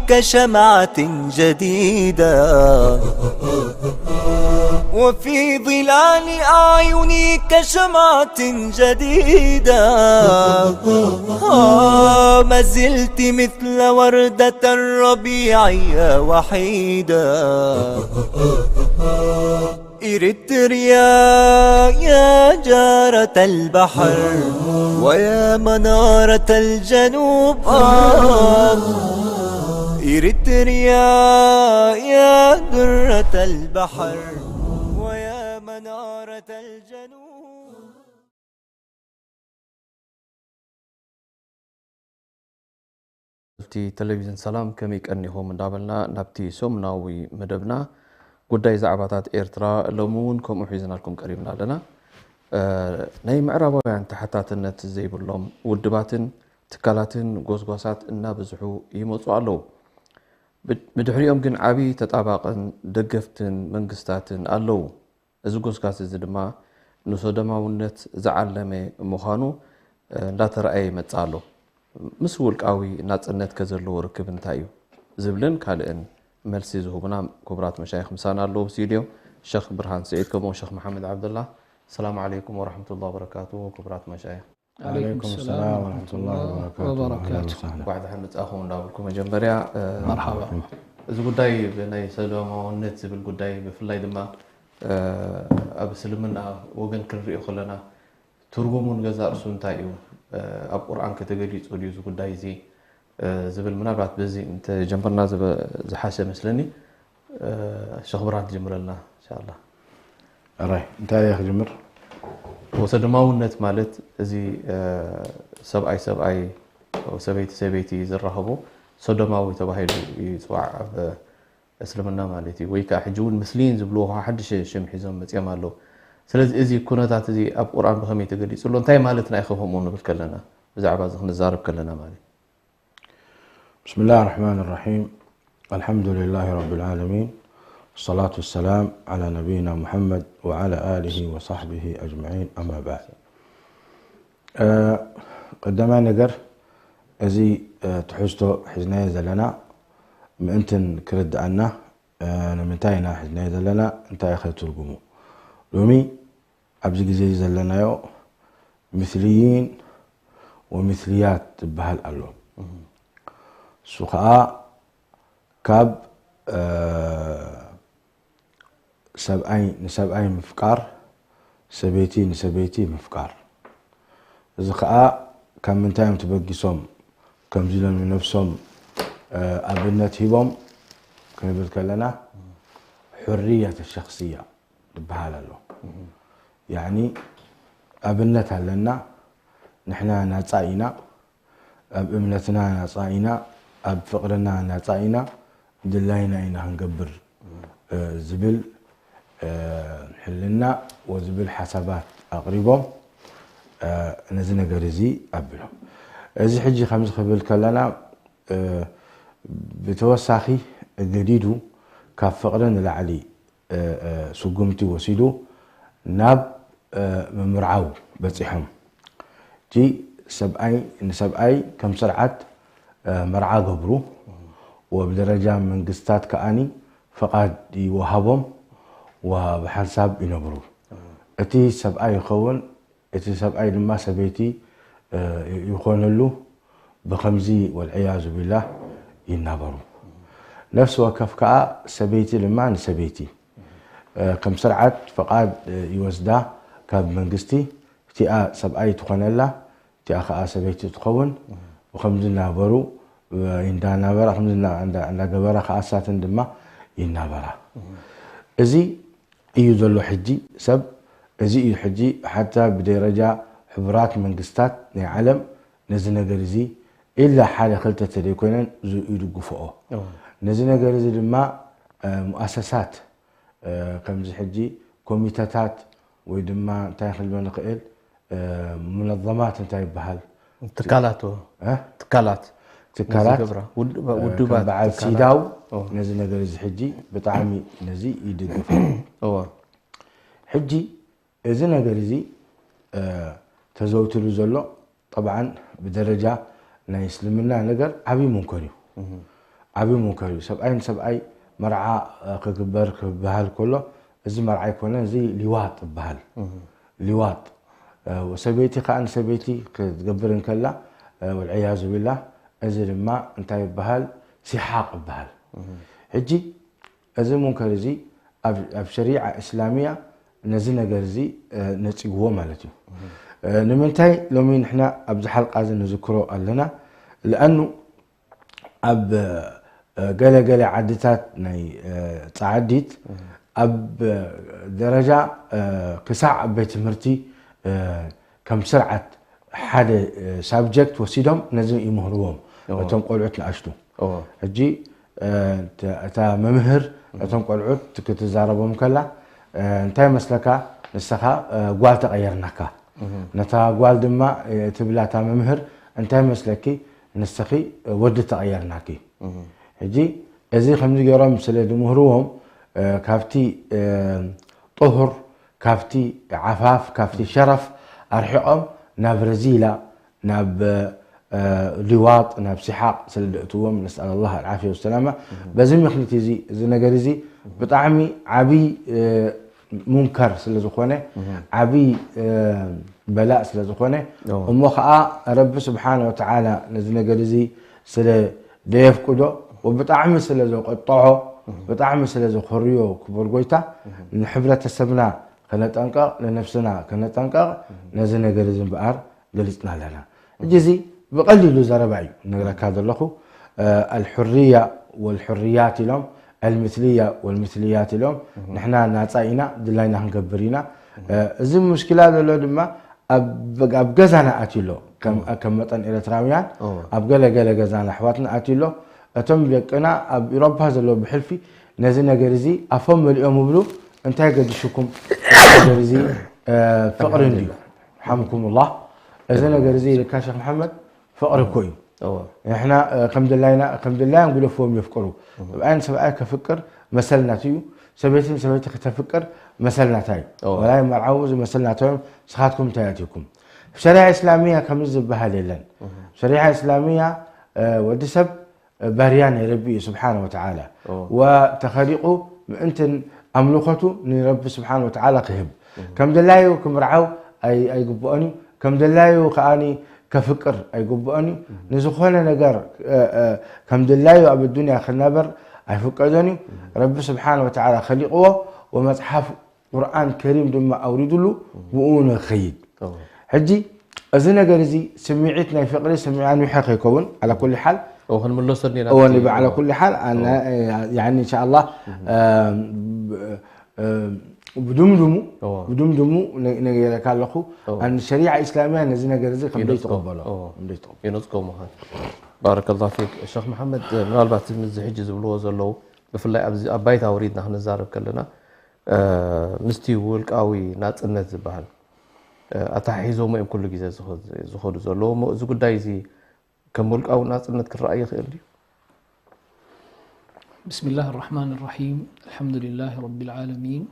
كشمعة جديدة، وفي ظلال أعيني كشمعة جديدة. آه، ما زلت مثل وردة الربيع يا وحيدة. إريتريا يا جارة البحر، ويا منارة الجنوب، آه. إريتريا يا درة البحر، ويا منارة الجنوب. ቲ ቴሌቪዥን ሰላም ከመይ ቀኒኹም እንዳበልና ናብቲ ሰሙናዊ መደብና ጉዳይ ዛዕባታት ኤርትራ ሎሚ እውን ከምኡ ሒዝናልኩም ቀሪብና ኣለና። ናይ ምዕራባውያን ተሓታትነት ዘይብሎም ውድባትን ትካላትን ጎስጓሳት እናበዝሑ ይመፁ ኣለዉ። ብድሕሪኦም ግን ዓብዪ ተጣባቕን ደገፍትን መንግስታትን ኣለዉ። እዚ ጎስጓስ እዚ ድማ ንሶዶማውነት ዝዓለመ ምዃኑ እንዳተረኣየ ይመጽእ ኣሎ። ምስ ውልቃዊ ናጽነትከ ዘለዎ ርክብ እንታይ እዩ ዝብልን ካልእን መልሲ ዝህቡና ክቡራት መሻይኽ ምሳና ኣለዉ ስቱድዮ። ሸኽ ብርሃን ስዒድ ከምኡ ሸኽ መሓመድ ዓብደላ። ሰላም ዓለይኩም ወራሕመቱላ ወበረካቱ። ክቡራት መሻይኽ። ዓለይኩም ሰላም ወራሕመቱላሂ ወበረካቱ። ወበረካቱ። ኣህለን ወሳህለን። እንኳዕ ደሓን መጻእኹም እንዳበልኩ መጀመርያ መርሓባ። እዚ ጉዳይ ናይ ሰዶማውነት ዝብል ጉዳይ ብፍላይ ድማ ኣብ እስልምና ወገን ክንሪኦ ከለና ትርጉሙ ንገዛእ ርእሱ እንታይ እዩ? ኣብ ቁርኣን ከተገሊጹ ድዩ እዚ ጉዳይ እዚ ዝብል ምናልባት በዚ እንተጀመርና ዝሓሸ መስለኒ። ሸኽ ብርሃን ትጅምረልና እንሻላ። ኣራይ እንታይ እየ ክጅምር? ወሰዶማውነት ማለት እዚ ሰብኣይ ሰብኣይ ሰበይቲ ሰበይቲ ዝራኸቡ ሰዶማዊ ተባሂሉ ይፅዋዕ ኣብ እስልምና ማለት እዩ። ወይ ከዓ ሕጂ እውን ምስሊን ዝብልዎ ከዓ ሓድሽ ሽም ሒዞም መፅኦም ኣለዉ። ስለዚ እዚ ኩነታት እዚ ኣብ ቁርኣን ብኸመይ ተገሊፁ ኣሎ? እንታይ ማለትና እዩ ከምኡ ንብል ከለና ብዛዕባ እዚ ክንዛረብ ከለና ማለት እዩ። بسم الله الرحمن الرحيم. الحمد لله رب العالمين. والصلاة والسلام على نبينا محمد وعلى آله وصحبه أجمعين. أما بعد. ቀዳማይ ነገር እዚ ትሕዝቶ ሒዝናዮ ዘለና ምእንትን ክርድኣና ንምንታይ ኢና ሒዝናዮ ዘለና እንታይ ኸ ትርጉሙ ሎሚ ኣብዚ ግዜ ዘለናዮ ምስልይን ወምስልያት ዝበሃል ኣሎ። እሱ ኸዓ ካብ ሰብኣይ ንሰብኣይ ምፍቃር፣ ሰበይቲ ንሰበይቲ ምፍቃር። እዚ ኸዓ ካብ ምንታይ እዮም ተበጊሶም ከምዚ ኢሎም ንነብሶም ኣብነት ሂቦም ክንብል ከለና፣ ሕርየት ሸኽስያ ዝበሃል ኣሎ። ያኒ ኣብነት ኣለና፣ ንሕና ናፃ ኢና፣ ኣብ እምነትና ናፃ ኢና፣ ኣብ ፍቕርና ናፃ ኢና፣ ድላይና ኢና ክንገብር ዝብል ሕልና ወዝብል ሓሳባት ኣቕሪቦም ነዚ ነገር እዚ ኣብሎም። እዚ ሕጂ ከምዚ ክብል ከለና ብተወሳኺ ገዲዱ ካብ ፍቕሪ ንላዕሊ ስጉምቲ ወሲዱ ናብ ምምርዓው በፂሖም። እቲ ሰብኣይ ንሰብኣይ ከም ስርዓት መርዓ ገብሩ ወብደረጃ መንግስታት ከኣኒ ፍቓድ ይወሃቦም ወብሓንሳብ ይነብሩ። እቲ ሰብኣይ ይኸውን እቲ ሰብኣይ ድማ ሰበይቲ ይኾነሉ ብኸምዚ ወልዕያዙ ቢላህ ይናበሩ። ነፍሲ ወከፍ ከዓ ሰበይቲ ድማ ንሰበይቲ ከም ስርዓት ፍቓድ ይወስዳ ካብ መንግስቲ እቲኣ ሰብኣይ ትኾነላ እቲኣ ከዓ ሰበይቲ ትኸውን ብኸምዚ እናበሩ እንዳናበራ ከምዚ እንዳገበራ ከዓ እሳትን ድማ ይናበራ። እዚ እዩ ዘሎ ሕጂ ሰብ እዚ እዩ ሕጂ ሓታ ብደረጃ ሕቡራት መንግስታት ናይ ዓለም ነዚ ነገር እዚ ኢላ ሓደ ክልተ ተደይኮይነን ይድግፍኦ። ነዚ ነገር እዚ ድማ ሙኣሰሳት ከምዚ ሕጂ ኮሚተታት ወይ ድማ እንታይ ክንብል ንኽእል ሙነዘማት እንታይ ይበሃል ትካላት ትካላት ትካላት ውድባት በዓል ሲዳው ነዚ ነገር እዚ ሕጂ ብጣዕሚ ነዚ ይድግፍ እዎ። ሕጂ እዚ ነገር እዚ ተዘውትሩ ዘሎ ጠብዓን ብደረጃ ናይ እስልምና ነገር ዓብዪ መንኮር እዩ። ዓብዪ ሙንከር እዩ። ሰብኣይ ንሰብኣይ መርዓ ክግበር ክበሃል ከሎ፣ እዚ መርዓ ኣይኮነን፣ እዚ ሊዋጥ ይበሃል። ሊዋጥ ሰበይቲ ከዓ ንሰበይቲ ክትገብር እንከላ፣ ወልዕያዙ ቢላህ፣ እዚ ድማ እንታይ ይበሃል? ሲሓቕ ይበሃል። ሕጂ እዚ ሙንከር እዚ ኣብ ሸሪዓ እስላምያ ነዚ ነገር እዚ ነፂግዎ ማለት እዩ። ንምንታይ ሎሚ ንሕና ኣብዚ ሓልቃ እዚ ንዝክሮ ኣለና? ለኣኑ ኣብ ገለ ገለ ዓድታት ናይ ፃዓዲት ኣብ ደረጃ ክሳዕ ቤት ትምህርቲ ከም ስርዓት ሓደ ሳብጀክት ወሲዶም ነዚ ይምህርዎም እቶም ቆልዑት ንኣሽቱ። ሕጂ እታ መምህር እቶም ቆልዑት ክትዛረቦም ከላ እንታይ መስለካ ንስኻ ጓል ተቐየርናካ፣ ነታ ጓል ድማ ትብላታ መምህር እንታይ መስለኪ ንስኺ ወዲ ተቐየርናኪ። ሕጂ እዚ ከምዚ ገይሮም ስለ ዝምህርዎም ካብቲ ጥሁር ካብቲ ዓፋፍ ካብቲ ሸረፍ ኣርሒቖም ናብ ረዚላ ናብ ሊዋጥ ናብ ሲሓቕ ስለ ዘእትዎም ነስኣል ላህ ኣልዓፍያ ወሰላማ። በዚ ምክንያት እዚ እዚ ነገር እዚ ብጣዕሚ ዓብዪ ሙንከር ስለ ዝኾነ ዓብዪ በላእ ስለ ዝኾነ እሞ ከዓ ረቢ ስብሓነ ወተዓላ ነዚ ነገር እዚ ስለ ደየፍቅዶ ወብጣዕሚ ስለ ዘቆጠዖ ብጣዕሚ ስለ ዘኮርዮ ክቡር ጎይታ ንሕብረተሰብና ከነጠንቀቕ ንነፍስና ከነጠንቀቕ ነዚ ነገር እዚ እምበኣር ገሊፅና ኣለና። ሕጂ እዚ ብቐሊሉ ዘረባ እዩ ነግረካ ዘለኹ። ኣልሑርያ ወልሑርያት ኢሎም ኣልምስልያ ወልምስልያት ኢሎም ንሕና ናፃ ኢና ድላይና ክንገብር ኢና። እዚ ሙሽኪላ ዘሎ ድማ ኣብ ገዛና ኣትዩ ኣሎ። ከም መጠን ኤርትራውያን ኣብ ገለ ገለ ገዛና ኣሕዋትና ኣትዩ ኣሎ። እቶም ደቅና ኣብ ኢሮፓ ዘለዉ ብሕልፊ ነዚ ነገር እዚ ኣፎም መሊኦም ይብሉ እንታይ ገድሽኩም? እዚ ነገር እዚ ፍቕሪ እንድዩ ሓምኩሙላህ። እዚ ነገር እዚ ኢልካ ሸኽ መሓመድ ፍቕሪ እኮ እዩ። ንሕና ከም ድላይና ከም ድላዮም ግደፍዎም የፍቅሩ። ሰብኣይ ንሰብኣይ ከፍቅር መሰል ናቱ እዩ። ሰበይቲ ንሰበይቲ ከተፍቅር መሰል ናታ እዩ። ወላ ይመርዓዉ እዚ መሰል ናቶም ስኻትኩም እንታይ ኣትዩኩም? ሸሪዓ እስላሚያ ከምዚ ዝበሃል የለን። ሸሪዓ እስላሚያ ወዲ ሰብ ባርያ ናይ ረቢ እዩ ስብሓነ ወተዓላ። ወተኸሊቑ ምእንትን ኣምልኾቱ ንረቢ ስብሓነ ወተዓላ ክህብ። ከም ደላዩ ክምርዓው ኣይግብኦን እዩ። ከም ደላዩ ከኣኒ ከፍቅር ኣይግብኦን እዩ። ንዝኾነ ነገር ከም ድላዩ ኣብ ኣዱንያ ክነበር ኣይፍቀዶን እዩ። ረቢ ስብሓነ ወተዓላ ኸሊቕዎ ወመፅሓፍ ቁርኣን ከሪም ድማ ኣውሪዱሉ ብኡ ንኸይድ። ሕጂ እዚ ነገር እዚ ስምዒት ናይ ፍቕሪ ስምዒት ኣንዊሐ ከይከውን ዓላ ኩሊ ሓል እዎ ክንምለሶ ኔና እዎ ንብ ዓላ ኩሊ ሓል ኣነ ያኒ እንሻ ኣላህ ብድምድሙ ብድምድሙ ነጊረካ ኣለኹ። ኣን ሸሪዓ ኢስላምያ ነዚ ነገር እዚ ከም ደይትቕበሎ ይነጽጎ ምዃን። ባረከላሁ ፊክ ሸኽ መሓመድ። ምናልባት ምዚ ሕጂ ዝብልዎ ዘለዉ ብፍላይ ኣብዚ ኣብ ባይታ ወሪድና ክንዛረብ ከለና ምስቲ ውልቃዊ ናጽነት ዝበሃል ኣተሓሒዞሞ እዮም ኩሉ ግዜ ዝኸዱ ዘለዉ እሞ እዚ ጉዳይ እዚ ከም ውልቃዊ ናጽነት ክረኣ ይኽእል ድዩ? بسم الله الرحمن الرحيم. الحمد لله رب العالمين.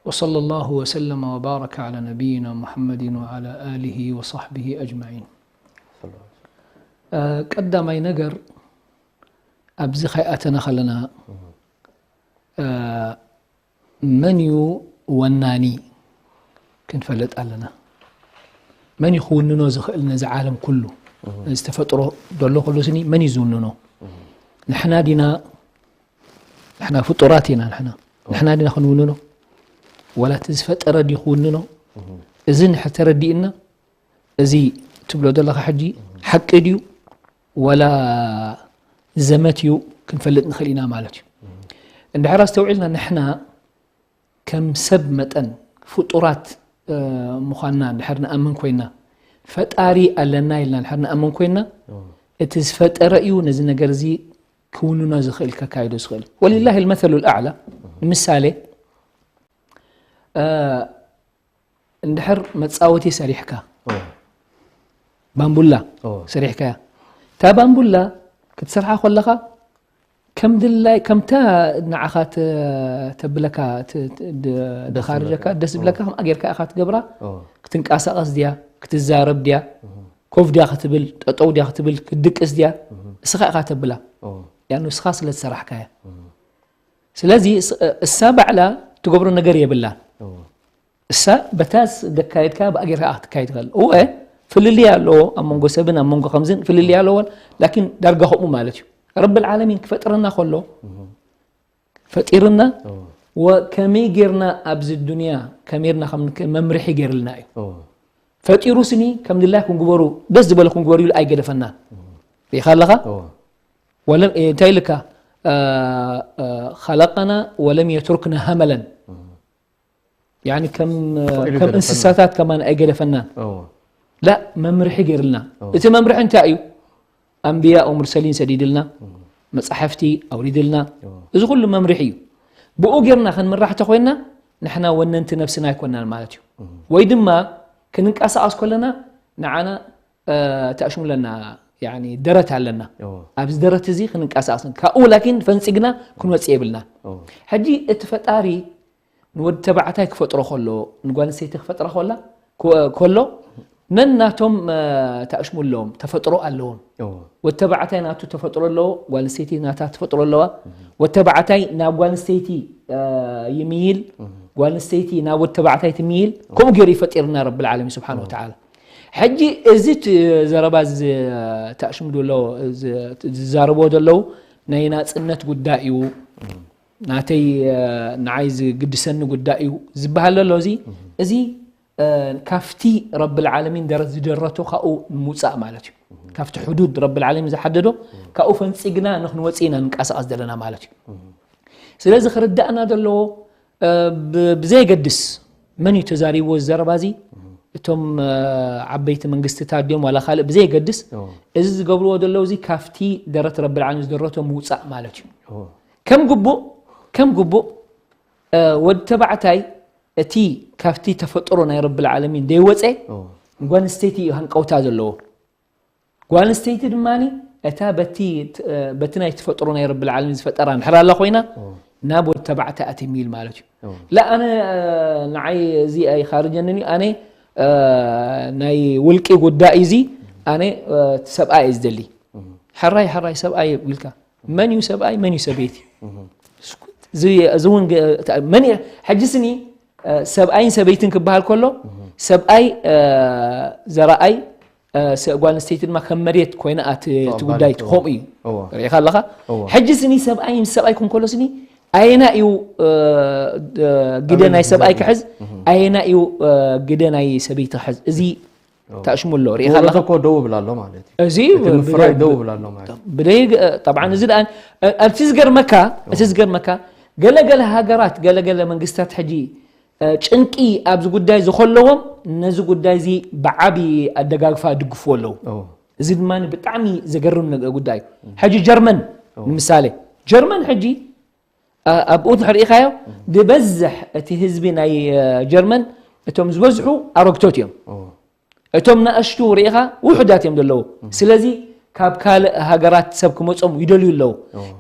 وصلى الله وسلم وبارك على نبينا محمد وعلى آله وصحبه أجمعين. ቀዳማይ ነገር ኣብዚ ከይኣተና ከለና መን እዩ ወናኒ ክንፈልጥ ኣለና። መን እዩ ክውንኖ ዝኽእል ነዚ ዓለም ኩሉ? ነዚ ተፈጥሮ ዘሎ ኩሉ ስኒ መን እዩ ዝውንኖ? ንሕና ዲና? ንሕና ፍጡራት ኢና ንሕና። ንሕና ዲና ክንውንኖ? ወላ እቲ ዝፈጠረ ድዩ ክውንኖ? እዚ እንድሕር ተረዲእና እዚ ትብሎ ዘለኻ ሕጂ ሓቂ ድዩ ወላ ዘመት እዩ ክንፈልጥ ንኽእል ኢና ማለት እዩ። እንድሕር ኣስተውዒልና ንሕና ከም ሰብ መጠን ፍጡራት ምዃንና እንድሕር ንኣምን ኮይና ፈጣሪ ኣለና ኢልና እንድሕር ንኣምን ኮይና እቲ ዝፈጠረ እዩ ነዚ ነገር እዚ ክውንኖ ዝኽእል ከካይዶ ዝኽእል ወሊላሂ ልመሰሉ ልኣዕላ ንምሳሌ እንድሕር መፃወቲ ሰሪሕካ ባምቡላ ሰሪሕካያ እታ ባምቡላ ክትሰርሓ ከለኻ ከም ድላይ ከምታ ንዓኻ ተብለካ ድኻርጀካ ደስ ዝብለካ ከምኣ ጌርካ ኢኻ ትገብራ ክትንቀሳቐስ ድያ ክትዛረብ ድያ ኮፍ ድያ ክትብል ጠጠው ድያ ክትብል ክትድቅስ ድያ እስኻ ኢኻ ተብላ ያ ንስኻ ስለ ዝሰራሕካያ። ስለዚ እስ- እሳ ባዕላ ትገብሮ ነገር የብላን። እሳ በታ ስ- ደካየድካ ብኣ ጌርካ ክትካየድ ትኽእል። እወ፣ ፍልልይ ኣለዎ ኣብ መንጎ ሰብን ኣብ መንጎ ከምዝን ፍልልይ ኣለዎ። ላኪን ዳርጋ ከምኡ ማለት እዩ። ረብል ዓለሚን ክፈጥረና ከሎ ፈጢርና ወከመይ ጌርና ኣብዚ ዱንያ ከመይርና ከም ንክ- መምርሒ ጌርልና እዩ። ፈጢሩ ስኒ ከም ድላይ ክንግበሩ፣ ደስ ዝበለኩም ግበሩ ኢሉ ኣይገደፈናን። ሪኢኻ ኣለኻ? ወለም እንታይ ኢልካ? ኸለቀና ወለም የትሩክና ሀመለን። ያኒ ከም ከም እንስሳታት ከማን ኣይገደፈናን። ላ መምርሒ ገይርልና። እቲ መምርሒ እንታይ እዩ? ኣንብያ ወሙርሰሊን ሰዲድልና፣ መጻሕፍቲ ኣውሪድልና። እዚ ኩሉ መምርሒ እዩ። ብኡ ጌርና ክንምራሕ ተኮይና ንሕና ወነንቲ ነብስና ኣይኮናን ማለት እዩ። ወይ ድማ ክንንቀሳቐስ ከለና ንዓና ተኣሽሙለና፣ ያኒ ደረት ኣለና። ኣብዚ ደረት እዚ ክንንቀሳቐስ፣ ካብኡ ላኪን ፈንጺግና ክንወጽእ የብልና። ሕጂ እቲ ፈጣሪ ንወዲ ተባዕታይ ክፈጥሮ ከሎ፣ ንጓል ኣንስተይቲ ክፈጥራ ከላ፣ ኮ- ከሎ፣ ነናቶም ተኣሽሙ ኣለዎም፣ ተፈጥሮ ኣለዎም። ወዲ ተባዕታይ ናቱ ተፈጥሮ ኣለዎ፣ ጓል ኣንስተይቲ ናታ ተፈጥሮ ኣለዋ። ወዲ ተባዕታይ ናብ ጓል ኣንስተይቲ ይምይል፣ ጓል ኣንስተይቲ ናብ ወዲ ተባዕታይ ትምይል። ከምኡ ገይሩ ይፈጢርና ረብል ዓለሚን ስብሓን ወተዓላ። ሕጂ እዚ ት- ዘረባ ዝ- ተኣሽሙ ደሎ ዝ- ዝዛረብዎ ደለዉ ናይ ናፅነት ጉዳይ እዩ፣ ናተይ ንዓይ ዝግድሰኒ ጉዳይ እዩ ዝበሃል ዘሎ። እዚ እዚ ካብቲ ረብል ዓለሚን ደረት ዝደረቶ ካብኡ ንምውፃእ ማለት እዩ። ካብቲ ሕዱድ ረብል ዓለሚን ዝሓደዶ ካብኡ ፈንፂግና ንክንወፅእ ኢና ንንቀሳቐስ ዘለና ማለት እዩ። ስለዚ ክርዳእና ዘለዎ ብዘየገድስ መን እዩ ተዛሪብዎ ዘረባ እዚ፣ እቶም ዓበይቲ መንግስትታት ድዮም ዋላ ካልእ ብዘየገድስ፣ እዚ ዝገብርዎ ዘለዉ እዚ ካብቲ ደረት ረብል ዓለሚን ዝደረቶ ምውፃእ ማለት እዩ። ከም ግቡእ ከም ግቡእ ወዲ ተባዕታይ እቲ ካብቲ ተፈጥሮ ናይ ረብል ዓለሚን ደይወፀ ጓል ኣንስተይቲ እዩ ሃንቀውታ ዘለዎ። ጓል ኣንስተይቲ ድማ እታ በቲ በቲ ናይ ተፈጥሮ ናይ ረብል ዓለሚን ዝፈጠራ እንድሕር ኣላ ኮይና ናብ ወዲ ተባዕታይ ኣትሚል ማለት እዩ። ላ ኣነ ንዓይ እዚ ኣይኻርጀንን እዩ። ኣነ ናይ ውልቂ ጉዳይ እዚ ኣነ ሰብኣይ እዩ ዝደሊ። ሕራይ ሕራይ ሰብኣይ ኢልካ መን እዩ ሰብኣይ መን እዩ ሰበይቲ? እዚ እውን መን ሕጂ ስኒ ሰብኣይን ሰበይትን ክበሃል ከሎ ሰብኣይ ዘረኣይ ጓል ኣንስተይቲ ድማ ከም መሬት ኮይና እቲ ጉዳይ ትኾም እዩ። ርኢኻ ኣለኻ? ሕጂ ስኒ ሰብኣይ ምስ ሰብኣይ ክም ከሎ ስኒ ኣየና እዩ ግደ ናይ ሰብኣይ ክሕዝ፣ ኣየና እዩ ግደ ናይ ሰበይቲ ክሕዝ? እዚ ተኣሽሙ ኣሎ። ርኢኻ ኣለኻ? እኮ ደው ብላ ኣሎ ማለት እዩ። እዚ እቲ ምፍራይ ደው ብላ ኣሎ ማለት እዩ። ብደይ ጠብዓን እዚ ደኣ ኣብቲ ዝገርመካ እቲ ዝገርመካ ገለገለ ሃገራት ገለገለ መንግስታት ሕጂ ጭንቂ ኣብዚ ጉዳይ ዝኸለዎም ነዚ ጉዳይ እዚ ብዓቢ ኣደጋግፋ ድግፍዎ ኣለዉ። እዚ ድማ ብጣዕሚ ዘገርም ጉዳይ እዩ። ሕጂ ጀርመን ንምሳሌ ጀርመን ሕጂ ኣብኡ እንድሕር ርኢኻዮ ዝበዝሕ እቲ ህዝቢ ናይ ጀርመን እቶም ዝበዝሑ ኣረግቶት እዮም። እቶም ናእሽቱ ርኢኻ ውሑዳት እዮም ዘለዉ። ስለዚ ካብ ካልእ ሃገራት ሰብ ክመጾም ይደልዩ ኣለዉ።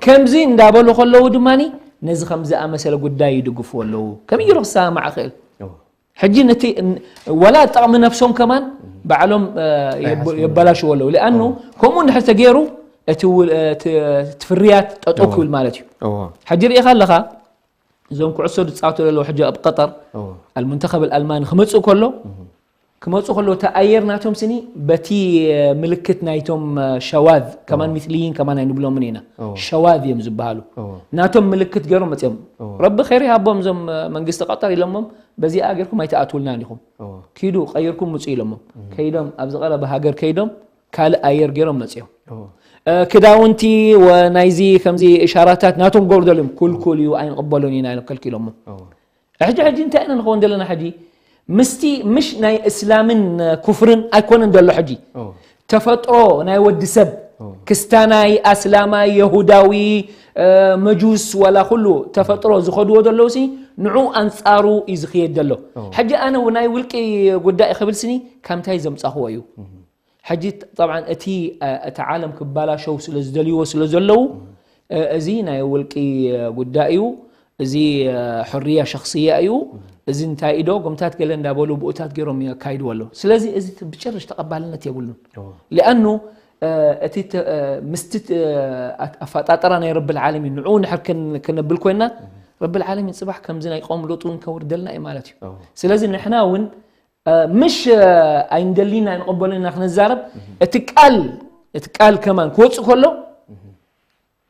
ከምዚ እንዳበሉ ከለዉ ድማ ነዚ ከም ዝኣመሰለ ጉዳይ ይድግፍዎ ኣለዉ። ከመይ ገይሩ ክሰማማዕ ክእል? ሕጂ ነቲ ወላ ጠቕሚ ነብሶም ከማን ባዕሎም የበላሽዎ ኣለዉ። ሊኣኑ ከምኡ እንድሕር ተገይሩ እቲ ፍርያት ጠጠው ክብል ማለት እዩ። ሕጂ ርኢኻ ኣለኻ እዞም ኩዕሶ ዝፃወቱ ዘለዉ ሕጂ ኣብ ቀጠር ኣልሙንተኸብ ኣልማኒ ክመፅእ ከሎ ክመፁ ከለዉ እቲ ኣየር ናቶም ስኒ በቲ ምልክት ናይቶም ሸዋዝ ከማን ሚስልይን ከማን ኣይንብሎምን ኢና። ሸዋዝ እዮም ዝበሃሉ። ናቶም ምልክት ገይሮም መፅኦም ረቢ ኸይር ይሃቦም እዞም መንግስቲ ቀጠር ኢሎሞም በዚኣ ጌርኩም ኣይትኣትውልናን ኢኹም። ኪዱ ቀይርኩም ምፁ ኢሎሞም። ከይዶም ኣብዚ ቀረበ ሃገር ከይዶም ካልእ ኣየር ገይሮም መፅኦም። ክዳውንቲ ናይዚ ከምዚ እሻራታት ናቶም ገብሩ ደልዮም ኩልኩል እዩ ኣይንቕበሉን ኢና ኢሎም ከልኪሎሞ። ሕጂ ሕጂ እንታይ ኢና ንኸውን ዘለና ሕጂ ምስቲ ምሽ ናይ እስላምን ኩፍርን ኣይኮነን ዘሎ ሕጂ ተፈጥሮ ናይ ወዲ ሰብ ክስታናይ ኣስላማይ የሁዳዊ መጁስ ወላ ኩሉ ተፈጥሮ ዝኸድዎ ዘለዉ ሲ ንዑ ኣንጻሩ እዩ ዝኽየድ ዘሎ። ሕጂ ኣነ ናይ ውልቂ ጉዳይ ክብል ስኒ ካብ ምንታይ ዘምጻኽዎ እዩ? ሕጂ ጠብዓን እቲ እቲ ዓለም ክባላሸው ስለ ዝደልይዎ ስለ ዘለዉ እዚ ናይ ውልቂ ጉዳይ እዩ። እዚ ሕርያ ሸኽስያ እዩ። እዚ እንታይ ኢዶ ጎምታት ገለ እንዳበሉ ብኡታት ገይሮም የካይድዎ ኣለዉ። ስለዚ እዚ ብጭርሽ ተቐባልነት የብሉን። ሊኣኑ እቲ ምስቲ ኣፈጣጠራ ናይ ረብል ዓለሚን ንዕኡ ንድሕር ክነብል ኮይና፣ ረብል ዓለሚን ፅባሕ ከምዚ ናይ ቆም ሉጥ እውን ከውርደልና እዩ ማለት እዩ። ስለዚ ንሕና እውን ምሽ ኣይንደሊና ኣይንቐበሎን ኢና ክንዛረብ። እቲ ቃል እቲ ቃል ከማን ክወፅእ ከሎ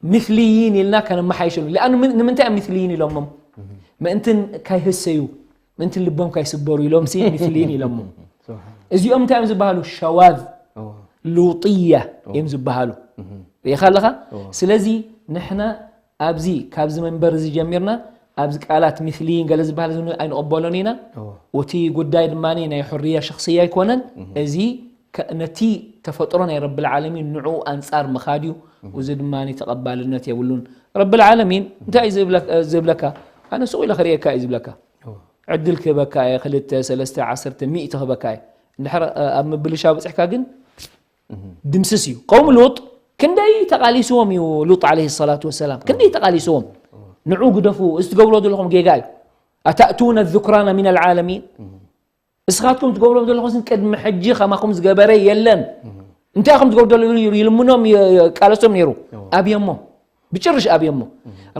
ምስልይን ኢልና ከነመሓይሸሉ። ለኣኑ ንምንታይ እዮም ምስልይን ኢሎሞም? ምእንትን ካይህሰዩ፣ ምእንትን ልቦም ካይስበሩ ኢሎም ሲ ምስልይን ኢሎሞም። እዚኦም እንታይ እዮም ዝበሃሉ? ሸዋዝ ሉጥያ እዮም ዝበሃሉ። ርኢኻ ኣለኻ? ስለዚ ንሕና ኣብዚ ካብዚ መንበር እዚ ጀሚርና ኣብዚ ቃላት ምስልይን ገለ ዝበሃል እዚ ኣይንቐበሎን ኢና። እቲ ጉዳይ ድማ ናይ ሕርያ ሸኽስያ ኣይኮነን። እዚ ነቲ ተፈጥሮ ናይ ረብል ዓለሚን ንዑ ኣንጻር ምኻድ እዩ። እዚ ድማ ተቐባልነት የብሉን። ረብል ዓለሚን እንታይ እዩ ዝብለካ? ኣነ ሱቕ ኢለ ክርእየካ እዩ ዝብለካ። ዕድል ክህበካ እየ፣ ክልተ፣ ሰለስተ፣ ዓሰርተ፣ ሚእቲ ክህበካ እየ። እንድሕር ኣብ ምብልሻው በፂሕካ ግን ድምስስ እዩ። ቀውሚ ሉጥ ክንደይ ተቓሊስዎም እዩ ሉጥ ዓለይሂ ሰላቱ ወሰላም፣ ክንደይ ተቓሊስዎም። ንዑ ግደፉ፣ እዚ ትገብሮ ዘለኹም ጌጋ እዩ። ኣታእቱነ ዙክራና ሚን ኣልዓለሚን፣ እስኻትኩም ትገብሮም ዘለኹም ቅድሚ ሕጂ ከማኹም ዝገበረ የለን። እንታይ ኢኹም ትገብሩ ዘለኹም? ይልምኖም፣ ይቃለሶም ነይሩ። ኣብዮሞ፣ ብጭርሽ ኣብዮሞ።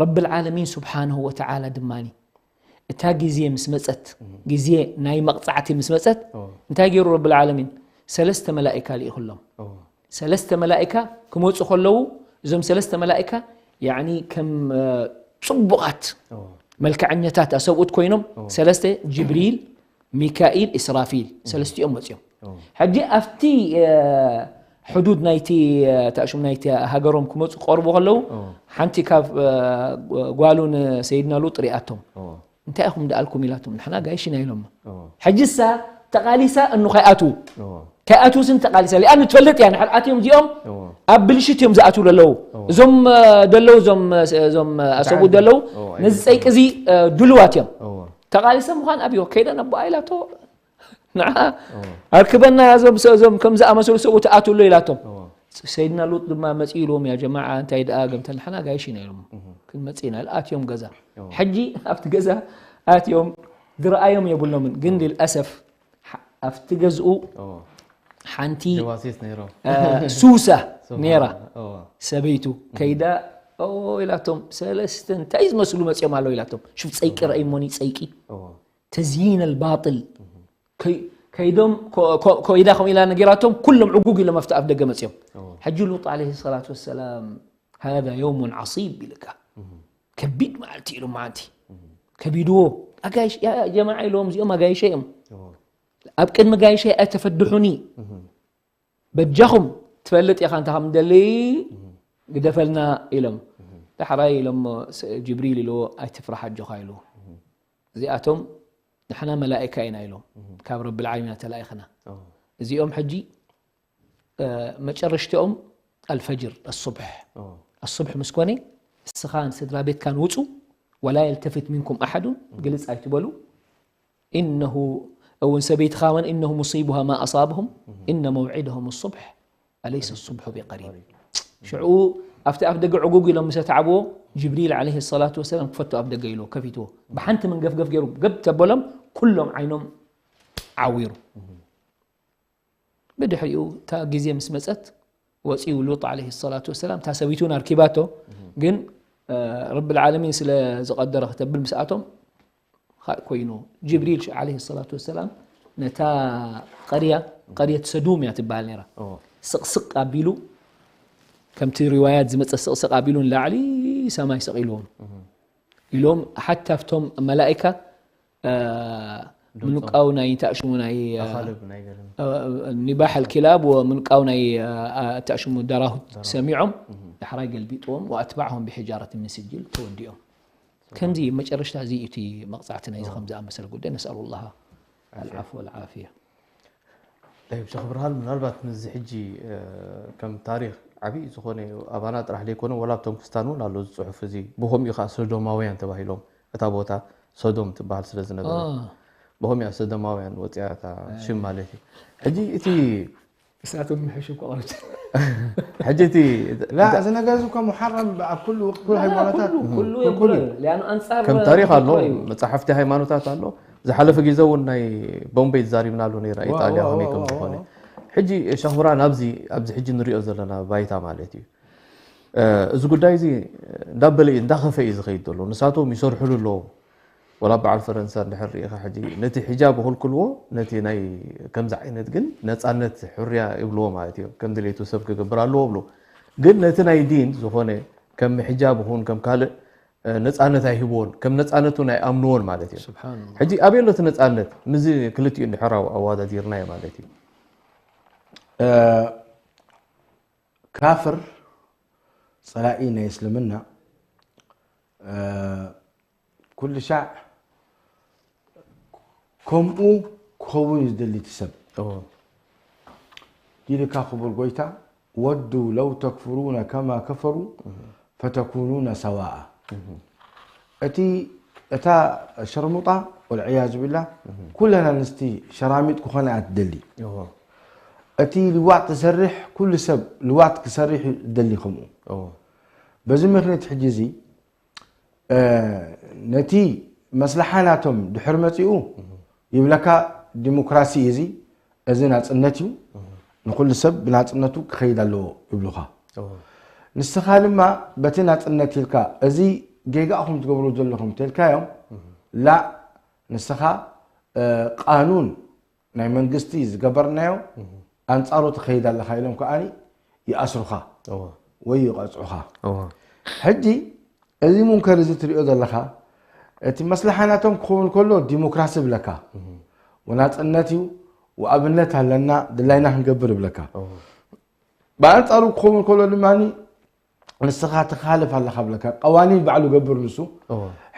ረብል ዓለሚን ስብሓንሁ ወተዓላ ድማ እታ ግዜ ምስ መፀት፣ ግዜ ናይ መቕፃዕቲ ምስ መፀት፣ እንታይ ገይሩ ረብል ዓለሚን? ሰለስተ መላኢካ ልኢኹሎም። ሰለስተ መላኢካ ክመፁ ከለዉ፣ እዞም ሰለስተ መላኢካ ያኒ ከም ፅቡቓት መልክዐኛታት ኣሰብኡት ኮይኖም፣ ሰለስተ፣ ጅብሪል፣ ሚካኢል፣ ኢስራፊል፣ ሰለስቲኦም መፅዮም። ሕጂ ኣብቲ ሕዱድ ናይቲ ታሽም ናይቲ ሃገሮም ክመፁ ክቐርቡ ከለዉ፣ ሓንቲ ካብ ጓሉ ንሰይድና ሉጥ ሪኣቶም። እንታይ ኢኹም ደኣልኩም ኢላቶም፣ ንሕና ጋይሽ ኢና ኢሎም። ሕጂ እሳ ተቓሊሳ እኑ ከይኣትዉ፣ ከይኣትዉ ስን ተቓሊሳ። ሊኣኑ ትፈልጥ እያ፣ ንሕር ኣትዮም እዚኦም ኣብ ብልሽት እዮም ዝኣትዉ ዘለዉ። እዞም ደለዉ፣ እዞም ኣሰቡ ደለዉ፣ ነዚ ፀይቂ እዚ ድልዋት እዮም። ተቓሊሰ ምዃን ኣብዮ ከይደ ነቦኣ ኢላቶ፣ ንዓ ኣርክበና እዞም እዞም ከም ዝኣመሰሉ ሰብኡ ትኣትውሎ ኢላቶም። ሰይድና ሉጥ ድማ መፂኡ ኢልዎም፣ ያ ጀማዓ እንታይ ደኣ ገምተል፣ ንሕና ጋይሽ ኢና ኢሎም። ክንመፅእ ኢና ኢሉ ኣትዮም ገዛ። ሕጂ ኣብቲ ገዛ ኣትዮም ዝረኣዮም የብሎምን፣ ግን ልልኣሰፍ ኣብቲ ገዝኡ ሓንቲ ሱሳ ነይራ ሰበይቱ ከይዳ ኢላቶም፣ ሰለስተ እንታይ ዝመስሉ መፅኦም ኣለዉ ኢላቶም። ሹፍ ፀይቂ ረእይሞኒ፣ ፀይቂ ተዝይን ኣልባጥል ከይዶም ከይዳ ከምኡ ኢላ ነጊራቶም፣ ኩሎም ዕጉግ ኢሎም ኣብቲ ኣፍ ደገ መፅኦም። ሕጂ ሉጥ ዓለይሂ ሰላቱ ወሰላም ሃዛ የውሙን ዓሲብ ኢልካ፣ ከቢድ መዓልቲ ኢሎም፣ መዓልቲ ከቢድዎ። ኣጋይሽ ያ ጀማዓ ኢሎም፣ እዚኦም ኣጋይሸ እዮም። ኣብ ቅድሚ ጋይሸ ኣይተፈድሑኒ፣ በጃኹም ትፈልጥ ኢኻ እንታይ ከም ደሊ ግደፈልና ኢሎም። ዳሕራይ ኢሎሞ ጅብሪል ኢልዎ ኣይትፍራሕ ኣጆኻ ኢልዎ። እዚኣቶም ንሕና መላኢካ ኢና ኢሎም፣ ካብ ረብል ዓለሚን ተላኢኽና። እዚኦም ሕጂ መጨረሽትኦም ኣልፈጅር ኣሱብሕ ኣሱብሕ ምስ ኮነ እስኻን ስድራ ቤትካን ውፁ፣ ወላ የልተፊት ሚንኩም ኣሓዱን፣ ግልፅ ኣይትበሉ። ኢነሁ እውን ሰበይትኻ እውን ኢነሁ ሙሲቡሃ ማ ኣሳብሁም ኢነ መውዒደሁም ሱብሕ ኣለይሰ ሱብሑ ቢቀሪብ። ሽዑ ኣብቲ ኣፍ ደገ ዕጉግ ኢሎም ምስ ኣተዓብዎ ጅብሪል ዓለይሂ ሰላቱ ወሰላም ክፈቶ ኣፍ ደገ ኢሉ ከፊትዎ። ብሓንቲ መንገፍገፍ ገይሩ ገብ ተበሎም ኩሎም ዓይኖም ዓዊሩ። ብድሕሪኡ እታ ግዜ ምስ መፀት ወፂኡ ሉጥ ዓለይሂ ሰላቱ ወሰላም እታ ሰበይቱ እውን ኣርኪባቶ። ግን ረብል ዓለሚን ስለ ዝቐደረ ክተብል ምስኣቶም ኮይኑ ጅብሪል ዓለይሂ ሰላቱ ወሰላም ነታ ቀርያ ቀርየት ሰዱም እያ ትበሃል ነይራ። ስቕስቕ ኣቢሉ ከምቲ ሪዋያት ዝመፀ ስቕስቕ ኣቢሉ ንላዕሊ ሰማይ ሰቒልዎም ኢሎም ሓታ ኣብቶም መላኢካ ምንቃው ናይ እንታይ ሽሙ ናይ ኒባሕ ኣልኪላብ ወምንቃው ናይ እንታይ ሽሙ ደራሁት ሰሚዖም ዳሕራይ ገልቢጥዎም ወኣትባዕሆም ብሒጃረት ምን ስጅል ተወዲኦም። ከምዚ መጨረሽታ እዚ እቲ መቕጻዕቲ ናይዚ ከም ዝኣመሰለ ጉዳይ ነስኣሉ ላሃ ኣልዓፍ ወልዓፍያ። ጠይብ ሸኽ ብርሃን ምናልባት ምስዚ ሕጂ ከም ታሪክ ዓብዪ ዝኾነ ኣባና ጥራሕ ዘይኮነ ወላ ኣብቶም ክስታን እውን ኣሎ እዚ ፅሑፍ እዚ ብኸምኡ ከዓ ሶዶማውያን ተባሂሎም እታ ቦታ ሶዶም ትበሃል ስለ ዝነበረ ብኸምኡ ሶዶማውያን ወፂኣ እታ ሽም ማለት እዩ። ሕጂ እቲ እሳቶም ምሕሹ ቆቐርጭ ሕጂ እቲ لا እዚ ነገር እዚ እኮ ሙሐረም ኣብ ኩሉ ኩሉ ሃይማኖታት ኩሉ የብሎ ሊኣኑ ኣንፃር ከም ታሪክ ኣሎ መፅሓፍቲ ሃይማኖታት ኣሎ። ዝሓለፈ ግዜ እውን ናይ ቦምበይ ተዛሪብናሉ ነይራ ኢጣልያ ከመይ ከም ዝኾነ ሕጂ ሸኽ ብርሃን፣ ኣብዚ ኣብዚ ሕጂ ንሪኦ ዘለና ባይታ ማለት እዩ። እዚ ጉዳይ እዚ እንዳበለ እንዳኸፈ እዩ ዝኸይድ ዘሎ። ንሳቶም ይሰርሕሉ ኣለዉ። ወላ በዓል ፈረንሳ እንድሕር ርኢኻ ሕጂ ነቲ ሒጃብ ይኽልክልዎ፣ ነቲ ናይ ከምዚ ዓይነት ግን ነጻነት፣ ሕርያ ይብልዎ ማለት እዩ። ከም ድሌቱ ሰብ ክገብር ኣለዎ ብሎ። ግን ነቲ ናይ ዲን ዝኾነ ከም ሒጃብ ይኹን ከም ካልእ ነጻነት ኣይህብዎን፣ ከም ነጻነት እውን ኣይኣምንዎን ማለት እዩ። ስብሓንላህ። ሕጂ ኣበይ ኣሎ እቲ ነጻነት? ምስዚ ክልቲኡ እንድሕር ኣው- ኣወዳዲርናዮ ማለት እዩ። ካፍር ጸላኢ ናይ እስልምና ኩሉ ሻዕ ከምኡ ክኸውን እዩ ዝደሊ እቲ ሰብ። ዲልካ ክቡር ጎይታ ወዱ ለው ተክፍሩነ ከማ ከፈሩ ፈተኩኑነ ሰዋኣ። እቲ እታ ሸርሙጣ ወልዕያዙ ቢላ ኩለና ንስቲ ሸራሚጥ ክኾነ እያ ትደሊ። እቲ ልዋጥ ትሰርሕ ኩሉ ሰብ ልዋጥ ክሰርሕ እዩ ዝደሊ ከምኡ። በዚ ምክንያት ሕጂ እዚ ነቲ መስላሓ ናቶም ድሕር መፂኡ ይብለካ ዲሞክራሲ እዩ እዚ፣ እዚ ናፅነት እዩ፣ ንኩሉ ሰብ ብናፅነቱ ክኸይድ ኣለዎ ይብሉኻ። ንስኻ ድማ በቲ ናፅነት ኢልካ እዚ ጌጋ ኢኹም ትገብሩ ዘለኹም ተልካዮም ላ ንስኻ ቃኑን ናይ መንግስቲ ዝገበርናዮ ኣንፃሩ ትኸይድ ኣለኻ ኢሎም ከዓኒ ይኣስሩኻ ወይ ይቐፅዑኻ። ሕጂ እዚ ሙንከር እዚ ትሪኦ ዘለኻ እቲ መስላሓ ናቶም ክኸውን ከሎ ዲሞክራሲ ብለካ ወናፅነት እዩ፣ ወኣብነት ኣለና ድላይና ክንገብር ብለካ። ብኣንፃሩ ክኸውን ከሎ ድማ ንስኻ ትኻልፍ ኣለኻ ብለካ። ቀዋኒን ባዕሉ ገብር ንሱ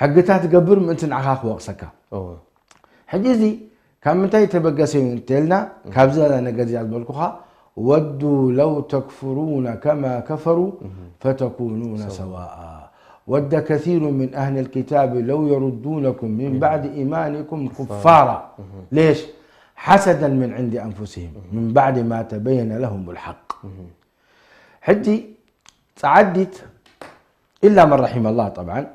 ሕግታት ገብር ምእንቲ ንዓኻ ክወቕሰካ። ሕጂ እዚ ካብ ምንታይ ተበገሰ እዩ እንተልና ካብዚ ነገር እዚኣ ዝበልኩኻ ወዱ ለው ተክፍሩነ ከማ ከፈሩ ፈተኩኑነ ሰዋኣ ወደ ከሲሩ ምን ኣህል ልኪታብ ለው የሩዱነኩም ምን ባዕድ ኢማኒኩም ኩፋራ ሌሽ ሓሰደን ምን ዕንዲ ኣንፉሲህም ምን ባዕድ ማ ተበየነ ለሁም ልሓቅ። ሕጂ ጸዓዲት ኢላ መን ረሒመ ላህ ጠብዓን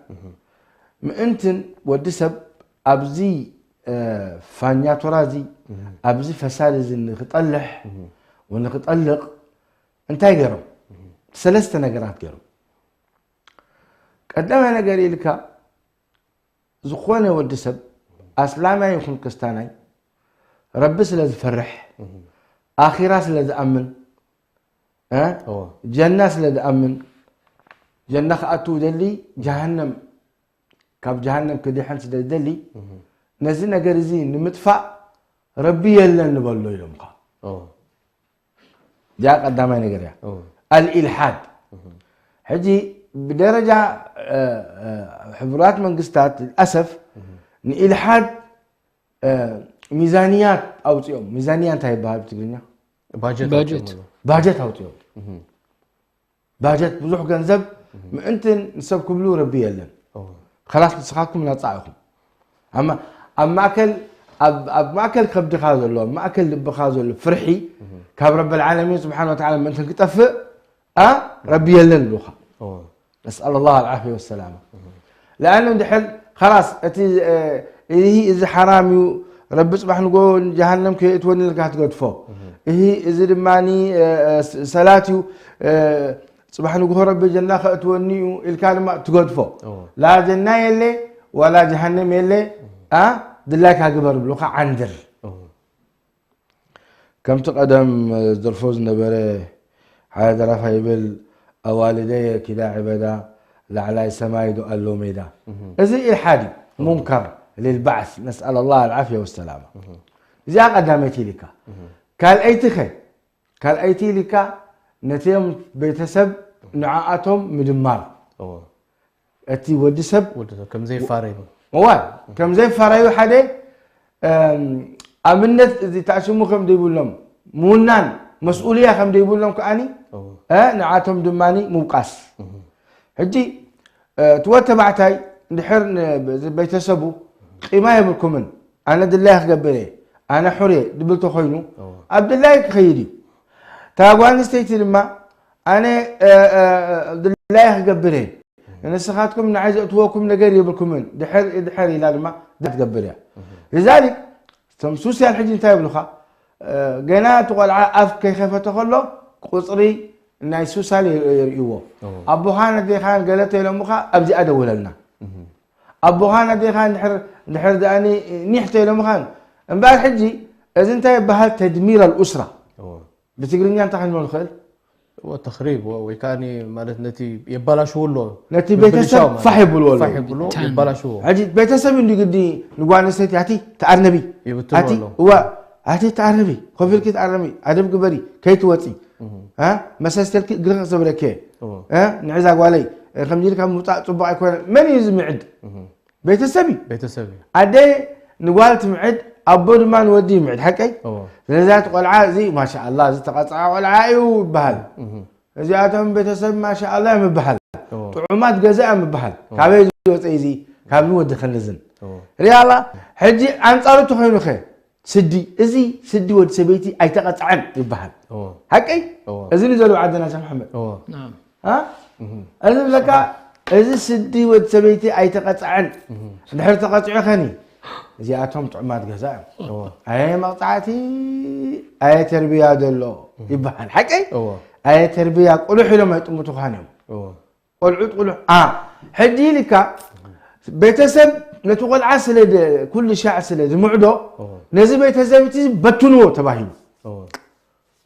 ምእንትን ወዲ ሰብ ኣብዚ ፋኛቶራ እዚ ኣብዚ ፈሳድ እዚ ንክጠልሕ ወንክጠልቕ እንታይ ገይሮም? ሰለስተ ነገራት ገይሮም። ቀዳማይ ነገር ኢልካ ዝኾነ ወዲ ሰብ ኣስላማይ ይኹን ክስታናይ ረቢ ስለ ዝፈርሕ ኣኺራ ስለ ዝኣምን እ? ጀና ስለ ዝኣምን ጀና ክኣቱ ደሊ ጀሃነም ካብ ጀሃነም ክድሕን ስለ ዝደሊ ነዚ ነገር እዚ ንምጥፋእ ረቢ የለን ንበሎ ኢሎምካ። እዚኣ ቀዳማይ ነገር እያ። ኣልኢልሓድ ሕጂ ብደረጃ ሕቡራት መንግስታት ልኣሰፍ ንኢልሓድ ሚዛንያት ኣውፅኦም። ሚዛንያ እንታይ ይበሃል ብትግርኛ? ባጀት ባጀት። ኣውፅኦም። ባጀት ኣውፅኦም። ባጀት ብዙሕ ገንዘብ ምእንትን ንሰብ ክብሉ ረቢ የለን። ከላስ ንስኻትኩም ናፃ ኢኹም። ኣብ ማ- ኣብ ማእከል ኣብ ኣብ ማእከል ከብድኻ ዘሎ ኣብ ማእከል ልብኻ ዘሎ ፍርሒ ካብ ረቢ ልዓለሚን ስብሓን ወተዓላ ምእንትን ክጠፍእ ኣ ረቢ የለን ብሉኻ። ነስኣል ላህ ኣልዓፍያ ወሰላማ። ለኣኑ እንድሕር ኸላስ እቲ እሂ እዚ ሓራም እዩ ረቢ ፅባሕ ንጎ ጀሃነም ከየእትወኒ ኢልካ ትገድፎ። እሂ እዚ ድማ ሰላት እዩ ፅባሕ ንግሆ ረቢ ጀና ከእትወኒ እዩ ኢልካ ድማ ትገድፎ። ላ ጀና የለ ዋላ ጀሃነም የለ ኣ ድላይካ ግበር ብሉካ ዓንድር። ከምቲ ቀደም ዝደርፎ ዝነበረ ሓደ ደራፋይ ይብል ኣዋልደየ ኪዳ ዕበዳ ላዕላይ ሰማይ ዶ ኣሎ ሜዳ። እዚ ኢልሓድ እዩ ሙንከር ልልባዕስ ነስኣል ላህ ኣልዓፍያ ወሰላማ። እዚኣ ቀዳመይቲ ኢልካ ካልኣይቲ ኸ ካልኣይቲ ኢልካ ነቲኦም ቤተሰብ ንዓኣቶም ምድማር እቲ ወዲ ሰብ ወዲ ሰብ ከም ዘይፋረዩ እዋ ከም ዘይፋረዩ ሓደ ኣብነት እዚ ተኣሽሙ ከም ዘይብሎም ምውናን መስኡልያ ከም ዘይብሎም ከዓኒ ንዓቶም ድማ ምውቃስ። ሕጂ እቲ ወድ ተባዕታይ እንድሕር ቤተሰቡ ቂማ የብልኩምን ኣነ ድላይ ክገብር እየ ኣነ ሑር እየ ድብል ተኮይኑ ኣብ ድላይ ክኸይድ እዩ። እታ ጓል ኣንስተይቲ ድማ ኣነ ድላይ ክገብር እየ ንስኻትኩም ንዓይ ዘእትወኩም ነገር የብልኩምን ድሕር ድሕር ኢላ ድማ ትገብር እያ። لذلك እቶም ሱስያን ሕጂ እንታይ ይብሉኻ ገና እቲ ቆልዓ ኣፍ ከይከፈተ ከሎ ቁፅሪ ናይ ሱሳል የርእይዎ። ኣቦኻን ኣዴኻን ገለ ተይሎምኻ ኣብዚኣ ደውለልና። ኣቦኻን ኣዴኻን ድሕር ድሕር ደኣኒ ኒሕ ተይሎምኻን እምበኣር ሕጂ እዚ እንታይ ይበሃል? ተድሚር ኣልኡስራ። ብትግርኛ እንታይ ክንብሎ ንኽእል? ተኽሪብ ወይ ከዓ ማለት ነቲ የባላሽዎ ኣሎ። ነቲ ቤተሰብ ፋሕ የብልዎ ኣለዉ። የባላሽዎ። ሕጂ ቤተሰብ እንዲ ግዲ ንጓል ኣንስተይቲ ኣቲ ተኣርነቢ ይብትንዎ ኣቲ ኣለዉ። እዋ ኣቲ ተኣርነቢ ኮፍ ኢልኪ ተኣርነቢ ኣደብ ግበሪ ከይትወፂ እ መሰስተልኪ እግሪ ክሰብረኪ እዎ። እ ንዕዛ ጓለይ እ ከምዚ ኢልካ ምውፃእ ፅቡቅ ኣይኮነ። መን እዩ ዝምዕድ? ቤተሰብ እዩ። ቤተሰብ እዩ። ኣደ ንጓል ትምዕድ ኣቦ ድማ ንወዲ ይምዕድ ሓቀይ። እዎ። ስለዚ እቲ ቆልዓ እዚ ማሻኣላ ዝተቐፅዓ ቆልዓ እዩ ይበሃል። እዚኣቶም ቤተሰብ ማሻኣላ ምበሃል እዎ። ጥዑማት ገዛ እዮም ምበሃል። ካበይ ዝወፀ እዚ ካብዚ ወዲ ክንዝን እዎ። ሪኣላ። ሕጂ ኣንፃሩ ተኮይኑ ከ ስዲ እዚ ስዲ ወዲ ሰበይቲ ኣይተቐፅዐን ይበሃል። እዎ። ሓቀይ እዎ። እዚ ንዘለዉ ዓድና ሸ መሓመድ እዎ። نعم እ? እዚ ብለካ እዚ ስዲ ወዲ ሰበይቲ ኣይተቐፅዐን ድሕር ተቐፅዑ ከኒ እዚኣቶም ጥዑማት ገዛ እዮም። እዎ። ኣየ መቕፃዕቲ ኣየ ተርብያ ዘሎ ይበሃል ሓቀይ እዎ። ኣየ ተርብያ ቁሉሕ ኢሎም ኣይጥምቱኻን እዮም። እዎ። ቆልዑት ቁሉሕ ኣ ሕጂ ኢልካ ቤተሰብ ነቲ ቆልዓ ስለ ደ- ኩሉ ሻዕ ስለ ዝምዕዶ እዎ። ነዚ ቤተሰብ እቲ በትንዎ ተባሂሉ እዎ።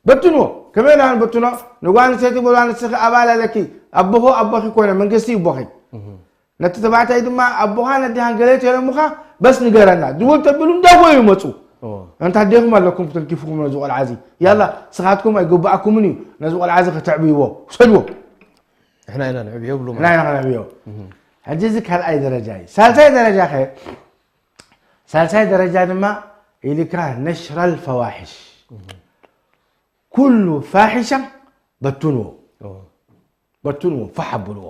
በትንዎ። ከመይ ኢና ንበትኖ? ንጓል ኣንስተይቲ ጓል ኣንስተይቲ ኣባል ኣለኪ ኣቦኹ ኣቦኺ ኮነ መንግስቲ ይቦኺ ነቲ ተባዕታይ ድማ ኣቦኻን ኣዴኻን ገለ ተይሎምኻ በስ ንገረና ድውል ተብሉ እንዳጎዩ ይመፁ። እዎ። እንታ ኣዴኹም ኣለኩም ተንኪፍኩም ነዚ ቆልዓ እዚ ያላ ስኻትኩም ኣይግባኣኩምን እዩ ነዚ ቆልዓ እዚ ከተዕብይዎ ውሰድዎ። ንሕና ኢና ንዕብዮ ብሉ ንሕና ኢና ከነዕብዮ። ሕጂ እዚ ካልኣይ ደረጃ እዩ። ሳልሳይ ደረጃ ከ ሳልሳይ ደረጃ ድማ ኢልካ ነሽራል ፈዋሕሽ ኩሉ ፋሒሻ በትንዎ እዎ። በትንዎ ፋሕ ኣብልዎ።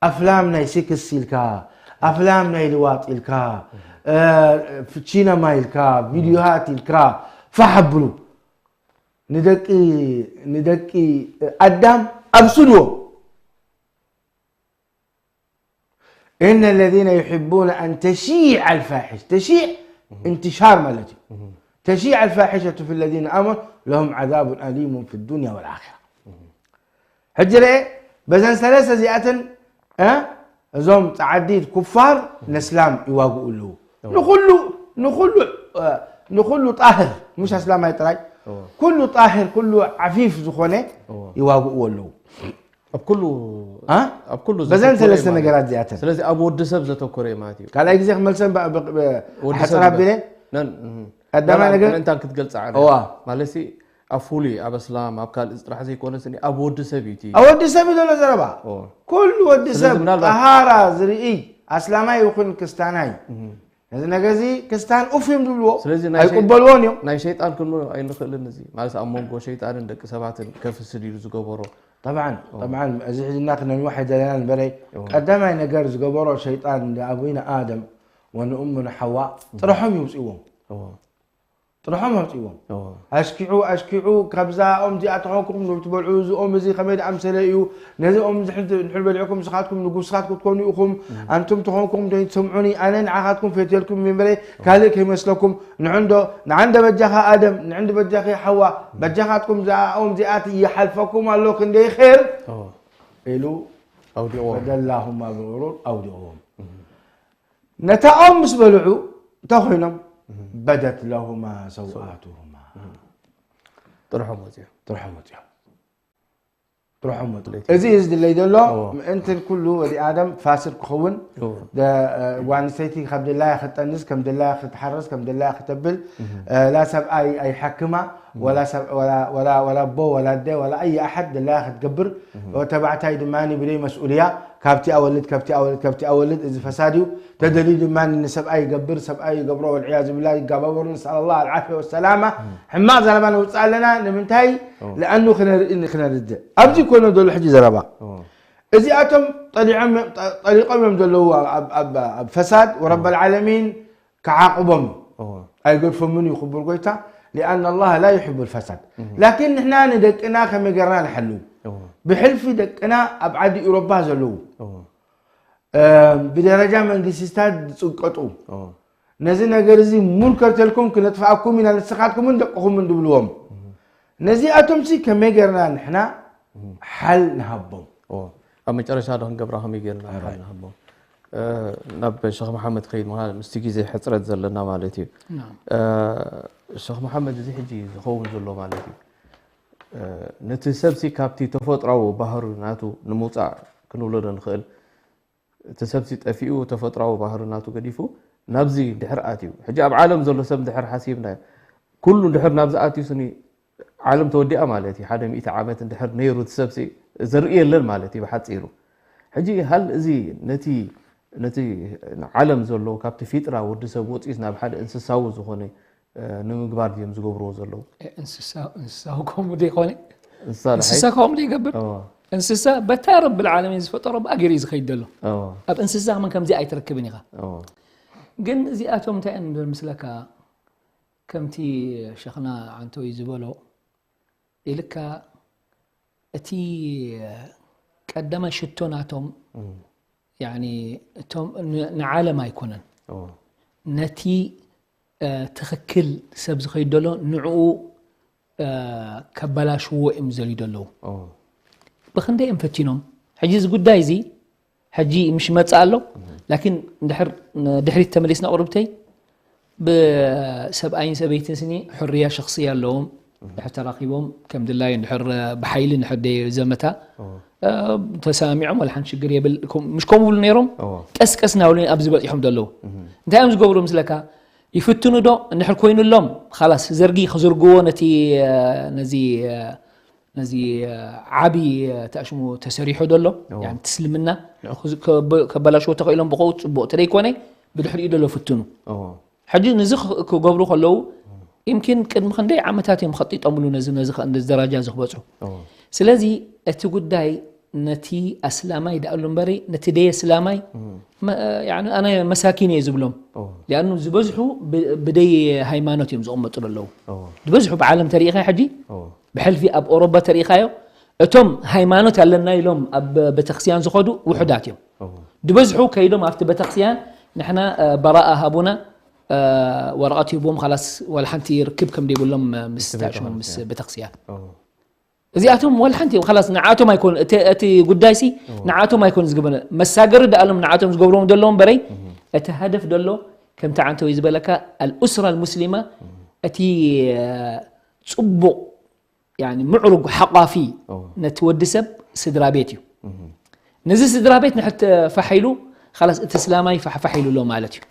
ኣፍላም ናይ ሴክስ ኢልካ ኣፍላም ናይ ልዋጥ ኢልካ እ፣ ሲነማ ኢልካ ቪድዮሃት ኢልካ ፋሕ ኣብሉ። ንደቂ ንደቂ ኣዳም ኣብስልዎ። إن الذين يحبون أن تشيع الفاحشة تشيع انتشار ማለት እዩ تشيع الفاحشة في الذين آمنوا لهم عذاب أليم في الدنيا والآخرة ሕጂ ርአ በዘን ሰለስተ እዚኣተን እ እዞም ፃዓዲት ኩፋር ነስላም ይዋግኡ ኣለዉ። ንኩሉ ንኩሉ እ፣ ንኩሉ ጣህር ሙሽ ኣስላማይ ጥራይ ኩሉ ጣህር ኩሉ ዓፊፍ ዝኾነ ይዋግእዎ ኣለዉ። ኣብ ኩሉ እ? ኣብ ኩሉ በዘን ዘተኮረ ሰለስተ ማለት እዩ። ነገራት እዚኣተን ስለዚ ኣብ ወዲ ሰብ ዘተኮረ ማለት እዩ። ካልኣይ ግዜ ክመልሰን ብ- ብ- ብ- ወዲ ሓፅር ሰብ ኣቢለ ነን፣ እህ። ቀዳማይ ዋላ ነገር ምእንታን ክትገልፃ ዓለ እዋ ማለት ኣብ ፍሉይ ኣብ ኣስላም ኣብ ካልእ ጥራሕ ዘይኮነስ እኒ ኣብ ወዲ ሰብ እዩ እቲ ኣብ ወዲ ሰብ እዩ ዘሎ ዘረባ። ኦ። ኩሉ ወዲ ስለዚ ሰብ ምናልባት ጠሃራ ዝርኢ ኣስላማይ ይኹን ክስታናይ ነዚ ነገር እዚ ክስታን ኡፍ እዮም ዝብልዎ ስለዚ ናይ ሸይ- ኣይቅበልዎን እዮም። ናይ ሸይጣን ክንብሎ ኣይንኽእልን። እዚ ማለት ኣብ መንጎ ሸይጣንን ደቂ ሰባትን ከፍስድ ኢሉ ዝገበሮ طبعا طبعا እዚ ሕጂ እና ክነንውሕ ኣይደለና ንበረይ እዎ። ቀዳማይ ነገር ዝገበሮ ሸይጣን ንኣብይና ኣደም ወንእሙና ሓዋ ጥርሖም ይውፅእዎም እዎ። ጥርሖም ኣውፅእዎም እዎ። ኣሽኪዑ ኣሽኪዑ ካብዛኦም እዚኣ ተኾንኩም ዶ ትበልዑ እዚኦም እዚ ከመይ ደኣምሰለ እዩ ነዚኦም ዝሕል ድሕር በሊዕኩም ንስኻትኩም ንጉስኻት ክትኮኑ ኢኹም ኣንቱም ተኾንኩም ዶ ትሰምዑኒ ኣነ ንዓኻትኩም ፈትየልኩም እምበረ ካልእ ከይመስለኩም ንዕንዶ ንዓንደ በጃኻ ኣደም ንዕንዲ በጃኺ ሓዋ በጃኻትኩም እዚኣኦም እዚኣት ይሓልፈኩም ኣሎ ክንደይ ኸር እዎ። ኢሉ ኣውዲቕዎም። ፈደላሁማ ብغرور ኣውዲቕዎም ነታኦም ምስ በልዑ እንታይ ኮይኖም በደት ለሁማ ሰውኣቱሁማ ጥርሖም ወፂኦም። ጥርሖም ወፂኦም ጥርሖም ወፂኦም እዚ እዩ ዝድለይ ዘሎ እዎ። ምእንትን ኩሉ ወዲ ኣደም ፋስር ክኸውን እዎ። ደ- ጓል ኣንስተይቲ ካብ ድላያ ክትጠንስ ከም ድላያ ክትሓርስ ከም ድላያ ክተብል እ፣ ላ ሰብኣይ ኣይሓክማ ወላ ሰብ- ወላ- ወላ- ወላ ኣቦ ወላ ኣደ ወላ ኣይ ኣሓድ ድላያ ክትገብር ተባዕታይ ድማ ብደይ መስኡልያ ካብቲ ኣወልድ ካብቲ ኣወልድ ካብቲ ኣወልድ እዚ ፈሳድ እዩ ተደልዩ ድማ ንሰብኣይ ይገብር ሰብኣይ ይገብሮ ወልዕያዝ ብላ ይጋባበሩ ንስኣል ላ ኣልዓፍያ ወሰላማ ሕማቕ ዘረባ ነውፅእ ኣለና ንምንታይ ለኣኑ ክነርኢ ክነርድእ ኣብዚ ኮነ ዘሎ ሕጂ ዘረባ እዎ። እዚኣቶም ጠሊዖም ጠሊቆም እዮም ዘለዉ ኣብ- ኣብ ኣብ- ኣብ ፈሳድ ወረብ ልዓለሚን ክዓቕቦም እዩ እዎ። ኣይገድፎምን እዩ ክቡር ጎይታ لأن الله لا يحب الفساد لكن ንሕና ንደቅና ከመይ ገርና ንሓሉ እዎ። ብሕልፊ ደቅና ኣብ ዓዲ ኢሮባ ዘለዉ እዎ። እ፣ ብደረጃ መንግስቲታት ዝፅቀጡ እዎ። ነዚ ነገር እዚ ሙር ከርተልኩም ክነጥፍኣኩም ኢና ንስኻትኩምን ደቅኹምን ድብልዎም። ነዚኣቶም ሲ ከመይ ጌርና ንሕና ሓል ንሃቦም? ኣብ መጨረሻ ዶ ክንገብራ ከመይ ጌርና ሓል ንሃቦም? ናብ ሸኽ መሓመድ ክኸይድ ምዃን ምስቲ ግዜ ሕፅረት ዘለና ማለት እዩ። ሸኽ መሓመድ እዚ ሕጂ ዝኸውን ዘሎ ማለት እዩ፣ ነቲ ሰብሲ ካብቲ ተፈጥራዊ ባህሪ ናቱ ንምውፃእ ክንብሎ ዶ ንኽእል? እቲ ሰብሲ ጠፊኡ ተፈጥራዊ ባህሪ ናቱ ገዲፉ ናብዚ ድሕር ኣትዩ። ሕጂ ኣብ ዓለም ዘሎ ሰብ ድሕር ሓሲብና ኩሉ ድሕር ናብዚ ኣትዩ ስኒ ዓለም ተወዲኣ ማለት እዩ። ሓደ ሚእቲ ዓመት እንድሕር ነይሩ እቲ ሰብሲ ዘርኢ የለን ማለት እዩ ብሓፂሩ። ሕጂ ሃል እዚ ነቲ ነቲ ዓለም ዘሎ ካብቲ ፊጥራ ወዲ ሰብ ወፂስ ናብ ሓደ እንስሳዊ ዝኾነ ንምግባር ድዮም ዝገብርዎ ዘለዉ? እንስሳ ከምኡ ዘይኮነ እንስሳ ከምኡ ዘይገብር። እንስሳ በታ ረብል ዓለሚን ዝፈጠሮ ብኣገር እዩ ዝኸይድ ዘሎ። ኣብ እንስሳ ከመን ከምዚ ኣይትረክብን ኢኻ። ግን እዚኣቶም እንታይ እዮም ዝብል ምስለካ? ከምቲ ሸኽና ዓንተወይ ዝበሎ ኢልካ እቲ ቀዳማይ ሽቶ ናቶም ያኒ እቶም ንዓለም ኣይኮነን ነቲ ትኽክል ሰብ ዝኸይድ ዘሎ ንዕኡ ከባላሽዎ እዮም ዝደልዩ ዘለዉ። ብክንደይ እዮም ፈቲኖም? ሕጂ እዚ ጉዳይ እዚ ሕጂ ምሽ መፅእ ኣሎ። ላኪን እንድሕር ንድሕሪት ተመሊስና ቁርብተይ ብሰብኣይን ሰበይትን ስኒ ሕርያ ሸኽስያ ኣለዎም። ድሕር ተራኺቦም ከም ድላዩ እንድሕር ብሓይሊ እንድሕር ደይ ዘመታ ተሰማሚዖም ወላ ሓንቲ ሽግር የብል። ምሽ ከምኡ ብሉ ነይሮም። ቀስ ቀስ ናብሉ ኣብዚ በፂሖም ዘለዉ እንታይ እዮም ዝገብሩ ምስለካ? ይፍትኑ ዶ እንድሕር ኮይኑሎም ኻላስ ዘርጊ ክዝርግዎ ነቲ ነዚ ነዚ ዓቢ ተሽሙ ተሰሪሑ ዘሎ ትስልምና ከበላሽዎ ተኽኢሎም ብኸው ፅቡቅ ተደይኮነ ብድሕሪኡ ደሎ ፍትኑ። ሕጂ ንዚ ክገብሩ ከለዉ ይምኪን ቅድሚ ክንደይ ዓመታት እዮም ከጢጠምሉ ነዚ ነዚ ደረጃ እዚ ክበፅሑ። ስለዚ እቲ ጉዳይ ነቲ ኣስላማይ ደኣሉ እምበሪ ነቲ ደይ ኣስላማይ ኣነ መሳኪን እየ ዝብሎም። ሊኣኑ ዝበዝሑ ብደይ ሃይማኖት እዮም ዝቕመጡ ዘለዉ። ዝበዝሑ ብዓለም ተሪኢኻ ሕጂ ብሕልፊ ኣብ ኦሮባ ተሪኢኻዮ እቶም ሃይማኖት ኣለና ኢሎም ኣብ ቤተክርስቲያን ዝኸዱ ውሑዳት እዮም። ዝበዝሑ ከይዶም ኣብቲ ቤተክርስቲያን ንሕና በራኣ ሃቡና ወረቐት ሂቦም ኻላስ ዋላ ሓንቲ ርክብ ከም ደይብሎም ምስ ታሽሞም ምስ ቤተክርስቲያን እዚኣቶም ዋላ ሓንቲ እዮም ኻላስ ንዓቶም ኣይኮኑ እቲ ጉዳይ ሲ ንዓቶም ኣይኮኑ ዝግበነ መሳገሪ ደኣሎም ንዓቶም ዝገብርዎም ዘለዎም በረይ እቲ ሃደፍ ደሎ ከምቲ ዓንተወይ ዝበለካ ኣልኡስራ ልሙስሊማ እቲ ፅቡቕ ምዕሩግ ሓቋፊ ነቲ ወዲ ሰብ ስድራ ቤት እዩ። ነዚ ስድራ ቤት ንሕር ተፋሒሉ ኻላስ እቲ እስላማይ ፋሕፋሕ ኢሉ ኣሎ ማለት እዩ።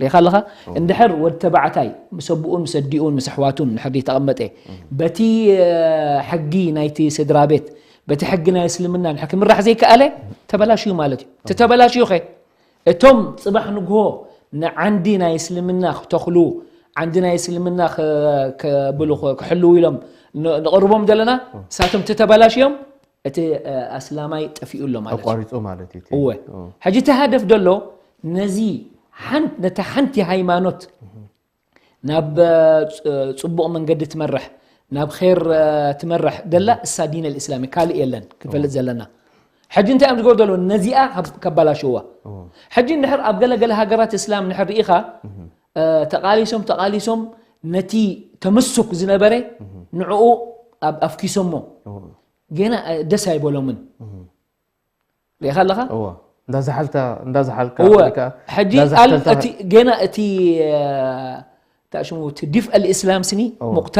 ሪኢኻ ኣለኻ እንድሕር ወዲ ተባዕታይ ምስ ኣቦኡን ምስ ኣዲኡን ምስ ኣሕዋቱን ንሕር ተቐመጠ በቲ ሕጊ ናይቲ ስድራ ቤት በቲ ሕጊ ናይ እስልምና ንሕር ክምራሕ ዘይከኣለ ተበላሽዩ ማለት እዩ። ተተበላሽዩ ኸ እቶም ፅባሕ ንግሆ ንዓንዲ ናይ እስልምና ክተኽሉ ዓንዲ ናይ እስልምና ከብሉ ክሕልው ኢሎም ንቕርቦም ዘለና ሳቶም ተተበላሽዮም እቲ ኣስላማይ ጠፊኡ ኣሎ ማለት እዩ። ኣቋሪፁ ማለት እዩ። እወ ሕጂ እቲ ሃደፍ ደሎ ነዚ ነታ ሓንቲ ሃይማኖት ናብ ፅቡቕ መንገዲ ትመርሕ ናብ ር ትመርሕ ደላ እሳ ዲን ልእስላም ካልእ የለን ክፈልጥ ዘለና ሕጂ እንታይ እዮም ዝገብሩ ዘለዉ ነዚኣ ከባላሽዋ ሕጂ እንድሕር ኣብ ገለገለ ሃገራት እስላም እንድሕር ርኢኻ ተቓሊሶም ተቓሊሶም ነቲ ተምሱክ ዝነበረ ንዕኡ ኣፍኪሶሞ ገና ደስ ኣይበሎምን ርኢኻ ኣለኻ እንዳዝሓልታ እንዳዝሓልካ እወ ሕጂ እንዳዝሓልታ እቲ ገና እቲ ታሽሙ እቲ ዲፍ ኣልእስላም ስኒ ሙቕታ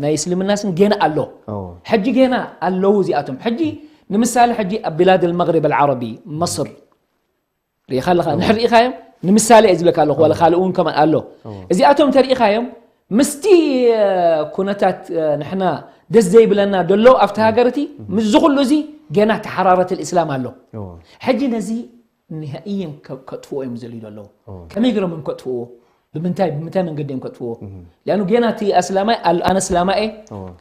ናይ እስልምና ስኒ ገና ኣሎ ሕጂ ገና ኣለዉ እዚኣቶም ሕጂ ንምሳሌ ሕጂ ኣብ ቢላድ ልመግሪብ ኣልዓረቢ መስር ርኢኻ ኣለኻ ንሕር ርኢኻዮም ንምሳሌ እየ ዝብለካ ኣለኹ ዋላ ካልእ እውን ከማን ኣሎ እዚኣቶም ተርኢኻዮም ምስቲ ኩነታት ንሕና ደስ ዘይብለና ደሎ ኣብቲ ሃገር እቲ ምስዚ ኩሉ እዚ ገና ተሓራረት ልእስላም ኣሎ ሕጂ ነዚ ንሃእይን ከጥፍዎ እዮም ዝደልዩ ዘለዉ ከመይ ገሮም እዮም ከጥፍዎ ብምንታይ ብምንታይ መንገዲ እዮም ከጥፍዎ ሊኣኑ ገና እቲ ኣስላማይ ኣነ ኣስላማ እየ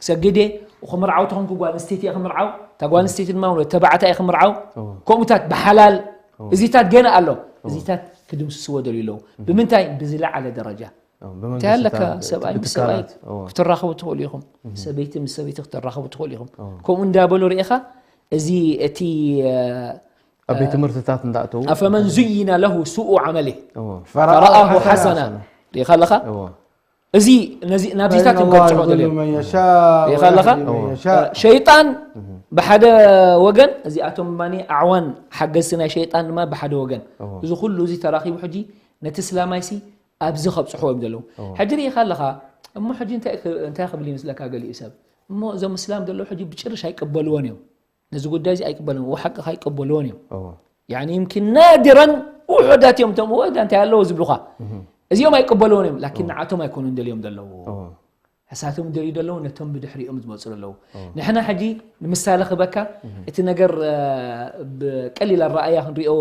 ክሰግድ እየ ክምርዓው ተኾንኩ ጓል ኣንስተይቲ እየ ክምርዓው እታ ጓል ኣንስተይቲ ድማ ተባዕታ እየ ክምርዓው ከምኡታት ብሓላል እዚታት ገና ኣሎ እዚታት ክድምስስዎ ደልዩ ኣለዉ ብምንታይ ብዝለዓለ ደረጃ እንታይ ኣለካ ሰብኣይ ምስ ሰብኣይ ክትራኸቡ ትኽእሉ ኢኹም ሰበይቲ ምስ ሰበይቲ ክትራኸቡ ትኽእሉ ኢኹም ከምኡ እንዳበሉ ርኢኻ እዚ እቲ ኣብ ቤት ትምህርትታት እንዳእተዉ أفمن زين له سوء عمله እዎ فرآه حسنا ሪኢኻ ኣለኻ እዎ እዚ ነዚ ናብዚታት فإن الله ይገብጽሖ يضل ደልዮም من يشاء ሪኢኻ ኣለኻ ويهدي من يشاء ሸይጣን ብሓደ ወገን እዚኣቶም ድማ ኣዕዋን ሓገዝቲ ናይ ሸይጣን ድማ ብሓደ ወገን እዎ። እዚ ኩሉ እዚ ተራኺቡ ሕጂ ነቲ እስላማይሲ ኣብዚ ከብፅሕዎ እዮም ዘለዉ ሕጂ ርኢኻ ኣለኻ እሞ ሕጂ እንታይ ክ- እንታይ ክብል ይመስለካ ገሊኡ ሰብ እሞ እዞም እስላም ዘለዉ ሕጂ ብጭርሽ ኣይቀበልዎን እዮም ነዚ ጉዳይ እዚ ኣይቀበልዎን ሓቅኻ ኣይቀበልዎን እዮም እዎ يعني يمكن نادرا ውሑዳት እዮም እቶም ወዳ እንታይ ኣለዎ ዝብሉኻ እዚኦም ኣይቀበልዎን እዮም ላኪን ንዓቶም ኣይኮኑን ደልዮም ዘለዉ እዎ ሕሳቶም ደልዩ ዘለዉ ነቶም ብድሕሪኦም ዝመፁ ዘለዉ ንሕና ሕጂ ንምሳሌ ክበካ እቲ ነገር ብቀሊል ኣረኣያ ክንሪኦ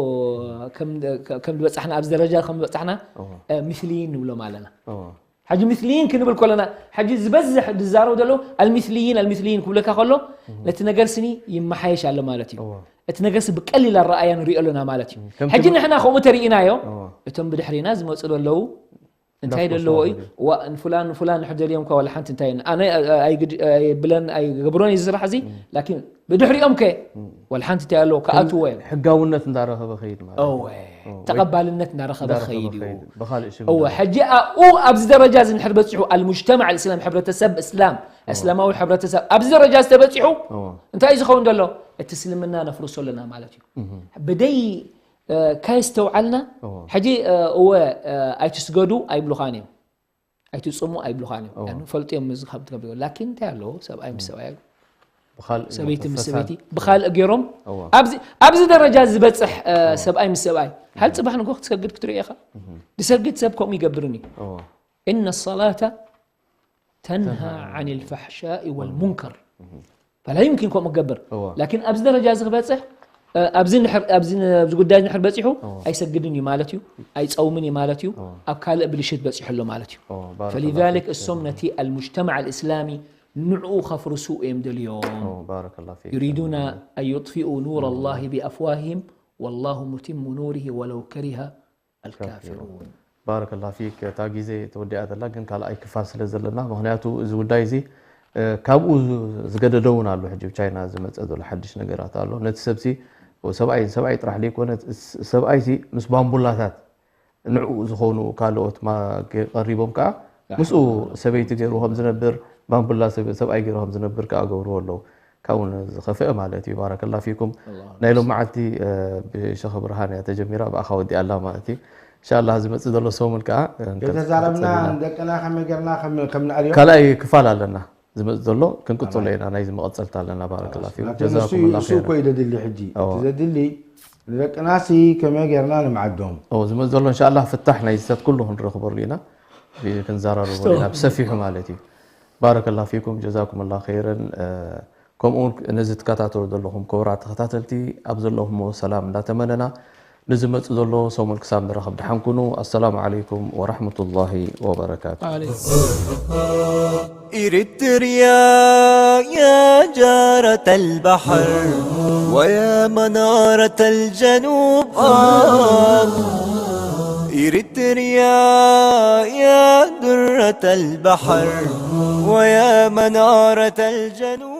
ከም ዝበፃሕና ኣብዚ ደረጃ ከም ዝበፃሕና ምስልይን ንብሎም ኣለና እዎ ሕጂ ምስልይን ክንብል ከለና ሕጂ ዝበዝሕ ዝዛረቡ ዘለዉ ኣልምስልይን ኣልምስልይን ክብለካ ከሎ ነቲ ነገር ስኒ ይመሓየሽ ኣሎ ማለት እዩ እዎ እቲ ነገር ሲ ብቀሊል ኣረኣያ ንሪኦ ኣለና ማለት እዩ ከም ሕጂ ንሕና ከምኡ ተሪኢናዮ እዎ እቶም ብድሕሪና ዝመፁ ዘለዉ እንታይ እንዳፍቆሱ ዘለዎ እዩ ኣለዉ። ዋ ንፉላን ንፉላን ንሕደልዮም እኳ ዋላ ሓንቲ እንታይ ኣነ ኣይግድ- ኣይብለን ኣይገብሮን እዩ ዝስራሕ እዚ ላኪን ብድሕሪኦም ከ ዋላ ሓንቲ እንታይ ኣለዎ ክኣትዎ እዮም ሕጋውነት እንዳረኸበ ኸይድ ማለት እዩ። እወ ተቐባልነት እናረኸበ እንዳረኸበ ኸይድ እዩ ኸይድ። ብኻልእ ሽም እወ እንዳረኸበ። ሕጂ ኣብኡ ኣብዚ ደረጃ እዚ ንድሕር በፂሑ ኣልሙጅተማዕ እስላም ሕብረተሰብ እስላም እስላማዊ ሕብረተሰብ ኣብዚ ደረጃ ዝተበፂሑ እዎ እንታይ እዩ ዝኸውን ዘሎ እቲ እስልምና ነፍርሶ ኣለና ማለት እዩ ብደይ ካይስተውዓልና እዎ ሕጂ እወ ኣይትስገዱ ኣይብሉኻን እዮም ኣይትፅሙ ኣይብሉኻን እዮም ያን ፈልጡ እዮም እዚ ካብ ትገብር ላኪን እንታይ ኣለዎ ሰብኣይ ምስ ሰብኣይ ብኻልእ ሰበይቲ ምስ ፈሳድ። ሰበይቲ ብኻልእ ገይሮም እዎ ኣብዚ ኣብዚ ደረጃ ዝበፅሕ ሰብኣይ ምስ ሰብኣይ ሓል ፅባሕ ንጎ ክትሰግድ ክትሪኦ ኢኻ ዝሰግድ ሰብ ከምኡ ይገብርን እዩ እዎ إن الصلاة تنهى عن الفحشاء والمنكر فلا يمكن ከምኡ ክገብር እዎ ላኪን ኣብዚ ደረጃ እዚ ክበፅሕ ኣብዚ ንሕር- ኣብዚ ኣብዚ ጉዳይ ንሕር በፂሑ ኣይሰግድን እዩ ማለት እዩ ኣይፀውምን እዩ ማለት እዩ ኣብ ካልእ ብልሽት በፂሑ ኣሎ ማለት እዩ እዎ ባረከላሁ فلذلك ፊክ። እሶም ነቲ المجتمع الإسلامي ንዕኡ ከፍርሱ እዮም ደልዮም እዎ ባረከላሁ ፊክ። يريدون أن يطفئوا نور الله بأفواههم والله متم نوره ولو كره الكافرون ባረከላ ፊክ እታ ግዜ ተወዲኣ ዘላ ግን ካልኣይ ክፋል ስለ ዘለና ምክንያቱ እዚ ጉዳይ እዚ እ፣ ካብኡ ዝገደደ እውን ኣሎ ሕጂ ብ ቻይና ዝመፀ ዘሎ ሓድሽ ነገራት ኣሎ ነቲ ሰብሲ ሰብኣይ ሰብኣይ ጥራሕ ዘይኮነ ሰብኣይሲ ምስ ባምቡላታት ንዕኡ ዝኾኑ ካልኦት ማ- ገ- ቀሪቦም ከዓ ምስኡ ሰበይቲ ገይሩ ከም ዝነብር ባምቡላ ሰብ- ሰብኣይ ገይሩ ከም ዝነብር ከዓ ገብርዎ ኣለዉ ካብኡ ዝኸፍአ ማለት እዩ ባረከላ ፊኩም ናይ ሎም መዓልቲ ብሸኽ ብርሃን እያ ተጀሚራ ብኣኻ ወዲኣ ኣላ ማለት እዩ እንሻላ ዝመፅእ ዘሎ ሰሙን ከዓ የተዛረብና ንደቅና ከመይ ገርና ከም ንዕርዮ ካልኣይ ክፋል ኣለና ዝመፅእ ዘሎ ክንቅፅሎ ኢና ናይዚ መቐፀልታ ኣለና ባረከላ ፊኩም እሱ እኮ እዩ ዘድሊ ሕጂ እቲ ዘድሊ ንደቅናሲ ከመይ ገርና ንምዓዶም ዝመፅእ ዘሎ እንሻላ ፍታሕ ናይ ዝታት ኩሉ ክንረኽበሉ ኢና ክንዘራረበሉ ኢና ብሰፊሑ ማለት እዩ ባረከላ ፊኩም ጀዛኩም ላ ኸይረን ከምኡ እውን ነዚ ትከታተሉ ዘለኹም ክቡራት ተኸታተልቲ ኣብ ዘለኹምዎ ሰላም እንዳተመነና ንዝመፅእ ዘሎ ሰሙን ክሳብ ንራኸብ ደሓን ኩኑ ኣሰላሙ ዓለይኩም ወረሕመቱላሂ ወበረካቱ إريتريا يا جارة البحر ويا منارة الجنوب آه إريتريا يا درة البحر ويا منارة الجنوب